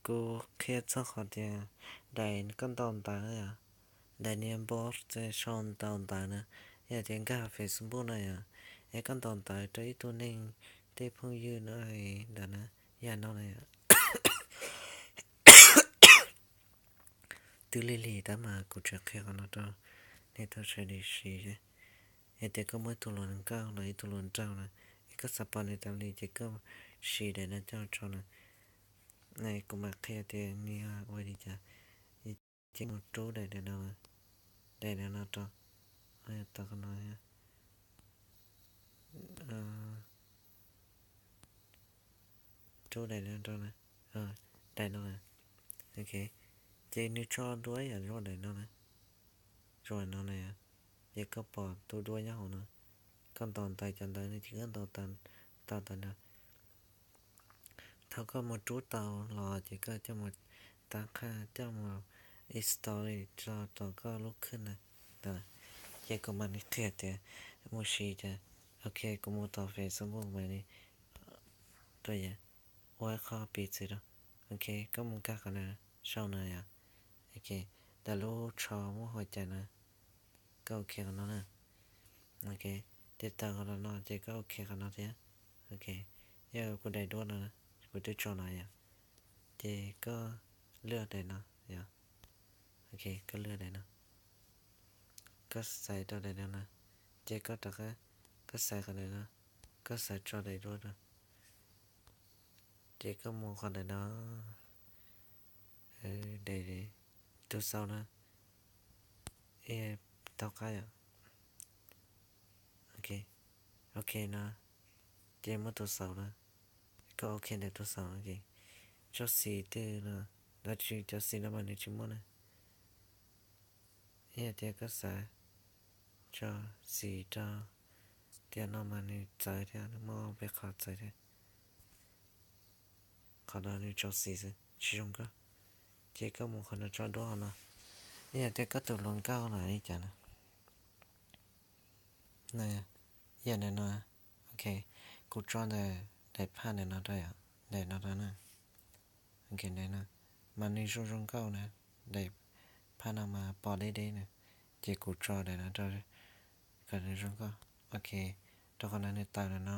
Kuv qhia txog qhov tias daim koj ntaus ntawv, daim niag npog sau ntaus ntawv na, yog tias nkag Facebook no yom, es koj ntaus ntawv rau ib tug neeg, tej phooj ywg no ntawd na, yog no na yom. Twb lig lig tab mas kuv tseem qhia qhov no rau nej tau sawv daws siv. Yog tias koj muaj ib tug hluas nkauj los ib tug hluas nraug na, es koj xav pom nws tas li ces koj siv daim no coj tso na. Kuv mam qhia tias nws ua li cas. Ces mus rub daim no, daim no rau, tau qhov no, rub daim no rau, daim no. Ok, ces nws tso duab yam zoo daim no na, zoo daim no na. Ces koj pom tus duab nyob hauv no, koj ntaus ntawv cov ntawv no ces koj ntaus tau ntawv no. Thaum koj mus rub tau los ces koj coj mus tab qhaj, coj mus install tso rau koj lub khwj na. Ces kuv mam li qhia tias mus siv cas. Ok, kuv mus tom Facebook mam li tuaj yam ua ib qho piv txwv rau. Ok, koj mus nkag qhov na, sau na yom. Ok, tau lub tsho muaj hua cai na, koj ok qhov no na. Ok, ces tau qhov no ces koj ok qhov no thiab. Ok, yog kuv daim duab no, kuv twb tso no yom. Ces koj lwaj daim no yom. Ok, koj lwaj daim no, koj xaiv rau daim no na. Ces koj rov qab, koj xaiv qhov daim no, koj xaiv tso daim duab rau. Ces koj mus qhov daim no, daim tus xaus na, taub qab yom. Ok, ok no, ces muaj tus xaus na, koj ok ntawm tus xaus no ces tso xim twg no, los tsis, cov xim no mas nws tsis muaj na. Yog tias koj xav tso xim rau, tiam no mas nws txawv thiab, nws muaj peb qhov txawv thiab. Qhov no nws tso xim xwb tsis zoo nkauj, ces koj mus qhov no tso duab qhov no. Yog tias koj tus hluas nkauj los li cas na, yog daim no, ok, kuv tso ntawm daim phaj ntawm no rau yom, daim no rau na. Ok, daim no mas nws zoo zoo nkauj na, daim phaj no mas pom deb deb na, ces kuv tso daim no rau kom nws zoo nkauj. Ok, rau qhov no nws tawm no,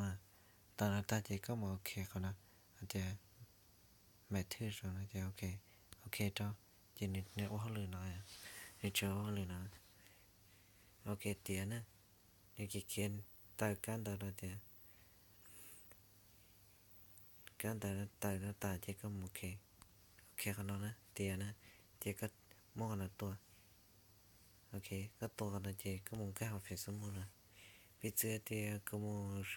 tawm no tag ces koj mus ok qhov no, hais tias maiv thwj zoo no ces ok, ok rau, ces nws ua hauj lwm no, nws tseem ua hauj lwm no. Ok, tiav na, nws khiav khiav tawm kab ntawv rau tias, kab ntawv tawm no tas ces koj mus ok, ok qhov no na, tiav na, ces koj muab qhov no tua. Ok, koj tua qhov no ces koj mus nkag hauv Facebook no. Piv txwv tias kuv mus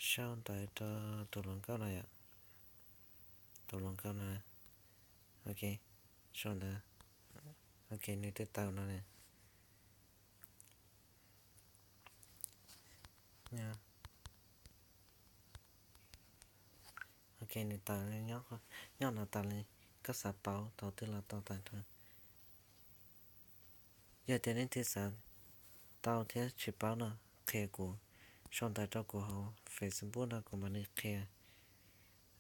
sau ntawv rau tus hluas nkauj no yom, tus hluas nkauj no. Ok, sau ntawv. Ok, nws twb tawm no na. Ok, nws tawm nyob no tas li, koj xav paub thaum twg los tau tawm rau. Yog tias leej twg xav tau thiab tsis paub no, qhia kuv, sau ntawv rau kuv hauv Facebook no kuv mam li qhia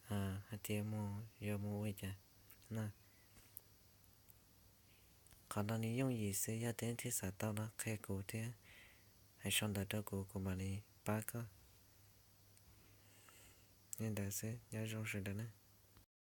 hais tias mus yuav mus ua li cas na. Qhov no nws yooj yim xwb, yog tias leej twg xav tau no qhia kuv thiab hais sau ntawv rau kuv, kuv mam li pab koj. Li ntawd xwb, nyob zoo sawv daws na.